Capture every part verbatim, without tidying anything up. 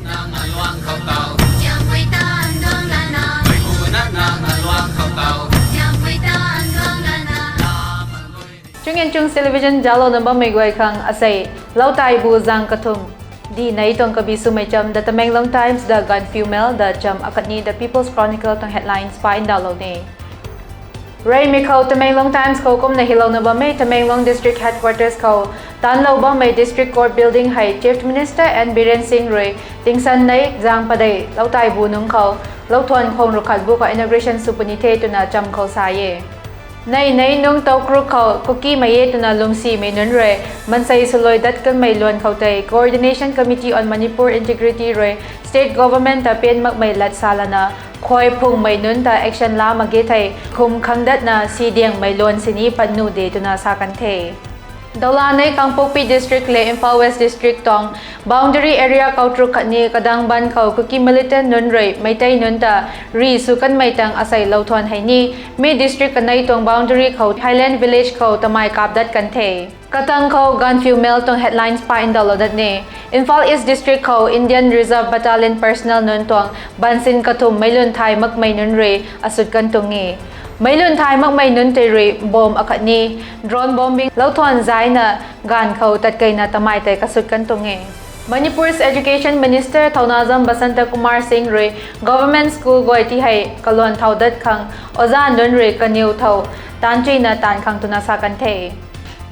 Nang aluang khou tau, Tiangpui tan duang lana. Mei pu na nang aluang khou tau, Tiangpui tan duang lana. Chung Enchung Television zalouna bammei guay khang asei, Loutaibu zang kathum, di nei tuang kabi swmei cham, The Tamenglong Times, The Gaanphiu Mail, The Cham akhatni The People's Chronicle tuang headlines pa ndauhlou ne. Reymei khou Tamenglong Times khou kumna hylouna bam e, Tamenglong District Headquarters khou taanlou bammei District Court Building hei Chief Minister N Biren Singh rui tingsan nei zang padeih Loutaibu nungc khou, louthuan khwang rukhat bu khou inauguration sw puni the twna cham khou sa e. Nei nei nungc tow kruk khou Kukimei e twna lwmsimei nunc rui mansei swluai dat kanmei luan khou tei Coordination Committee on Manipur Integrity rui State Government ta pian makmei lat sa lana, khuay phungmei nunc ta action la mak ge thei, khum khang datna si diangmei luan sini pat nuh de twna sa kan the. Dolanei Kangpokpi District le Imphal West District tuang boundary area kautruk khatni Kadangban khou Kuki militant nunc rui Meitei nunc ta ri sw kanmei tang asei louthuan hei ni, mi district kanei tuang boundary khou Highland Village khou tamei kap dat kan the. Katang khou Gaanphiu Mail tuang headlines pa ndauhlou dat ne. Imphal East District khou Indian Reserve Battalion personnel nunc tuang bansin kathum meic lun thay makmei nunc rui asut kan tuang e. Meic lun thay makmei nunc tei rui bomb akhatni drone bombing louthuan zaina gaanv khou tatkeina tamei tei kasut kan tuang e. Manipur's Education Minister Thounajam Basanta Kumar Singh rui government school guay ti hei kaluan thau dat khang oza nunc rui kaniw thau taanchuina taanv khang twna sa kan the.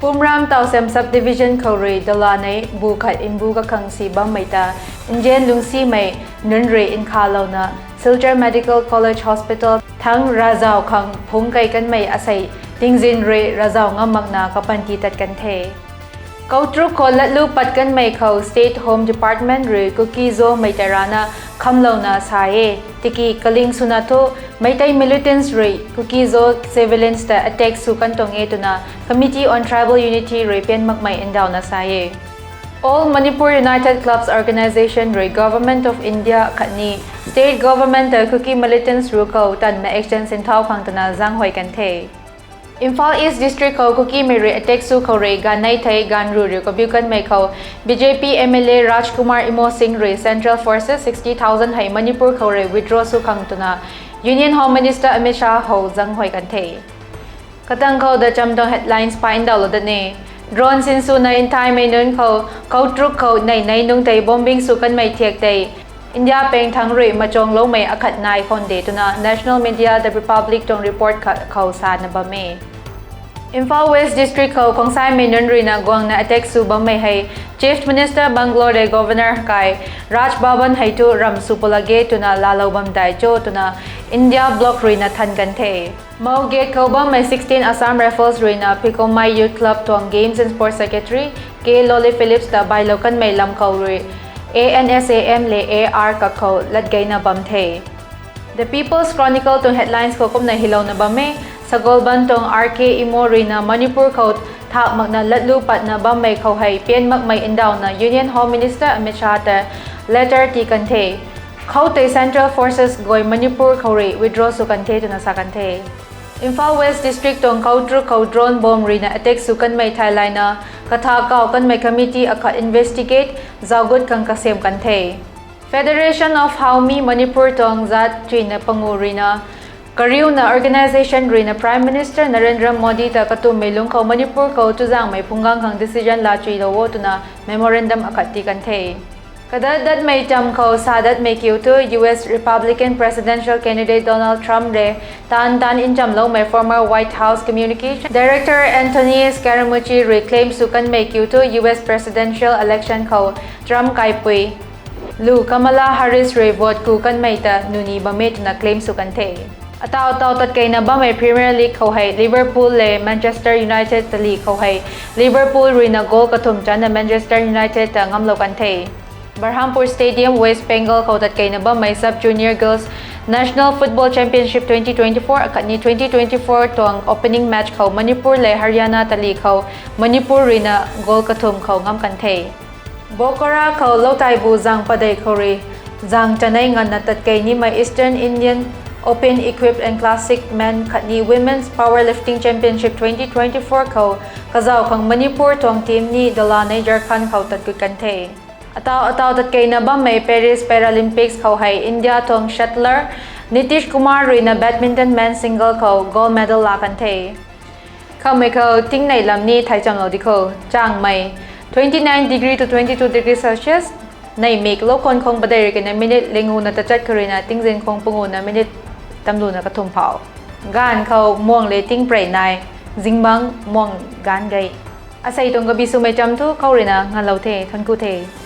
Pumram Tawsem Subdivision khou rui dolanei bu khat mbu kakhang si bammei ta nzian lungcsimei nunc rui nkhavlouna Silchar Medical College Hospital thangc ravzau khang phungc kei kanmei asei tingzin rui ravzau ngam makna kapanty tat kan the. Kautruk khou latlu pat kanmei khou State Home Department rui Kuki-Zo mei tei rana khamlouna sa e, tiki kaling swna thu Meitei militants rui Kuki-Zo civilians ta attack sw kan tuang e twna Committee on Tribal Unity rui pian makmei ndauhna sa e. All Manipur United Clubs Organisation rui Government of India khatni State Government ta Kuki militants ruc khou tanmei action sinthau khang twna zaenghuay kan the. Imphal East District khou Kukimei rui attack sw khou rui ganv nei thei ganv ruh riu kabiu kanmei khou B J P M L A Rajkumar Imo Singh rui Central Forces sixty thousand hei Manipur khou rui withdraw sw khang twna Union Home Minister Amit Shah hou zaenghuay kan the. Katang khou The Cham tuang headlines pa ndauhlou dat ne. Drone sinswna nthaimei nunc khou, kautruk khou nei nei nungc tei bombing sw kanmei thiak tei India pengthangc rui machuangloumei akhat nai khwan de twna National Media The Republic tuang report khat khou sana bam e. Imphal West District khou khwangsaimei nunc ruina guangna attack sw bammei hei Chief Minister Bungalow le Governor kai Raj Bhavan hei thu ramh sw pulak ge twna laalou bam dai cho twna India Bloc ruina than kan the. Mou Gate khou bammei sixteen Assam Rifles ruina Phikomai Youth Club tuang Games and Sports Secretary K Lolly Phillips ta bailou kanmei lam khou rui A N S A M le A R kak khou latgeina bam the. The People's Chronicle tuang headlines khou kumna hylouna bam e, Sagolband tuang R K Imo ruina Manipur khou thak makna latlu patna bammei khou hei pian makmei ndauhna Union Home Minister Amit Shah ta letter tii kan the. Khoutei Central Forces guay Manipur khou rui withdraw sw kan the twna sa kan the. Imphal West District tuang kautruk khou drone bomb ruina attack sw kanmei theilayna kathak kau kanmei committee akhat investigate zaugut khang kasem kan the. Federation of Haomi Manipur tuang zat chuina pangu ruina kariuna organisation ruina Prime Minister Narendra Modi ta katummei lungc khou Manipur khou chuzaenghmei phungc gang khang decision laa chuilou o twna memorandum akhat tii kan the. Kadat datmei cham khou sa datmei kiu thu U S Republican presidential candidate Donald Trump le taanv taanv nchamloumei former White House Communication Director Anthony Scaramucci rui claim sw kanmei kiu thu U S presidential election khou Trump kaipui lu Kamala Harris rui vote ku kanmei ta nuni bam e twna claim sw kan the. Ataw taw tatkeina bammei Premier League khou hei Liverpool le Manchester United tali khou hei Liverpool ruina goal kathumh channa Manchester United ta ngamlou kan the. Berhampur Stadium, West Bengal khou tatkeina bammei Sub Junior Girls National Football Championship twenty twenty-four akhatni twenty twenty-four tuang opening match khou Manipur le Haryana tali khou Manipur ruina goal kathumh khou ngam kan the. Bokara khou Loutaibu zang padeih khou rui zang chanei nganvna tatkei nimei Eastern Indian Open Equipped and Classic Men khatni Women's Powerlifting Championship twenty twenty-four khou kazauh khang Manipur tuang team ni dolanei Jharkhand khou tatgut kan the. Ataw ataw tatkeina bammei Paris Paralympics khou hei India tuang shuttler Nitish Kumar ruina badminton men's single khou gold medal laa kan the. Khoumei khou tingnei lam ni thei chamlou di kho. Changmei, twenty nine degree to twenty two degree Celsius. Neihmik lou khwan khang padeih rui kina minute linguna tachat khou ruina tingzin khang punguna minute tamluna kathumh phou. Gaanv khou muang le tingprey nai, zingbangc muang gaanv gei. Asei tuang kabi swmei cham thu khou ruina ngalou the, thuanc ku the.